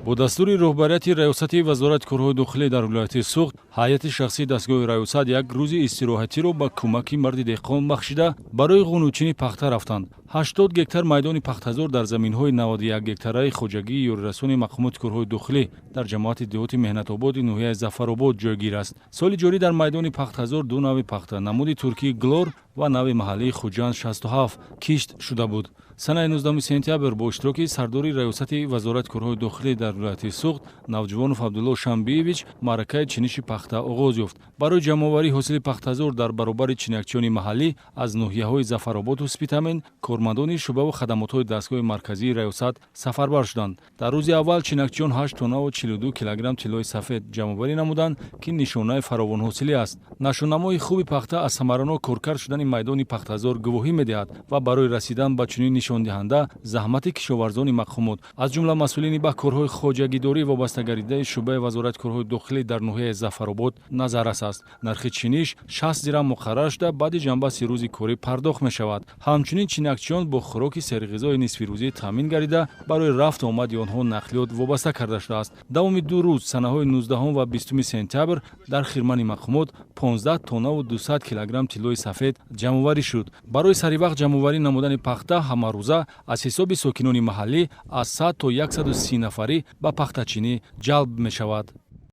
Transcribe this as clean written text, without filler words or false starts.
Бо дастури роҳбарияти Раёсати Вазорати корҳои дохилӣ дар вилояти Суғд, ҳайати шахсии дастгоҳи раёсат як рӯзи истироҳатиро ба кӯмаки марди деҳқон бахшида, барои ғунучини пахта рафтанд. 80 гектар майдони пахтазор дар заминҳои 91 гектараи хоҷагии ёрирасони мақомоти корҳои дохилӣ дар ҷамоати деҳоти Меҳнатободи ноҳияи Зафаробод ҷойгир аст. Соли ҷорӣ дар майдони пахтазор ду нави пахта, намуди туркии Глор ва нави маҳаллии Хуҷанд 67, кишт шуда буд. Санаи 19 сентябр бо иштироки сардори Раёсати Вазорати корҳои дохилӣ дар вилояти Суғд Навҷувонов Абдулло Шамбиевич маъракаи чиниши пахта оғоз ёфт. Барои ҷамъоварии ҳосили пахтазор дар баробари чинакчиёни маҳаллӣ аз ноҳияҳои Зафароботу Спитамен кормандони шӯъбаву хадамотҳои дастгоҳи марказии раёсат сафарбар шуданд. Дар рӯзи аввал чинакчиён 8 тоннаву 42 килограмм тиллои сафед ҷамъоварӣ намуданд, ки нишонаи фаровонҳосилӣ аст. Нашъунамои хуби пахта аз самаранок коркард шудани майдони пахтазор гувоҳӣ медиҳад ва барои расидан ба чунин нишондиҳанда заҳмати кишоварзони мақомот, аз ҷумла масъулини ба корҳои хоҷагидорӣ вобаста гардидаи шӯъбаи Вазорати корҳои дохилӣ дар ноҳияи Зафаробод назаррас аст. Нархи чиниш 60 дирам муқаррар шуда, баъди ҷамъбасти рӯзи корӣ пардохт мешавад. Ҳамчунин чинакчиён бо хӯроки серғизои нисфирӯзӣ таъмин гардида, барои рафту омади онҳо нақлиёт вобаста карда шудааст. Давоми 2 рӯз, санаҳои 19 ва 20 сентябр, дар хирмани мақомот 15 тоннаву 200 килограмм тиллои сафед ҷамъоварӣ шуд. Барои саривақт ҷамъоварӣ намудани пахта ҳамарӯза аз ҳисоби сокинони маҳаллӣ аз 100 то 130 нафарӣ ба пахтачинӣ ҷалб мешавад.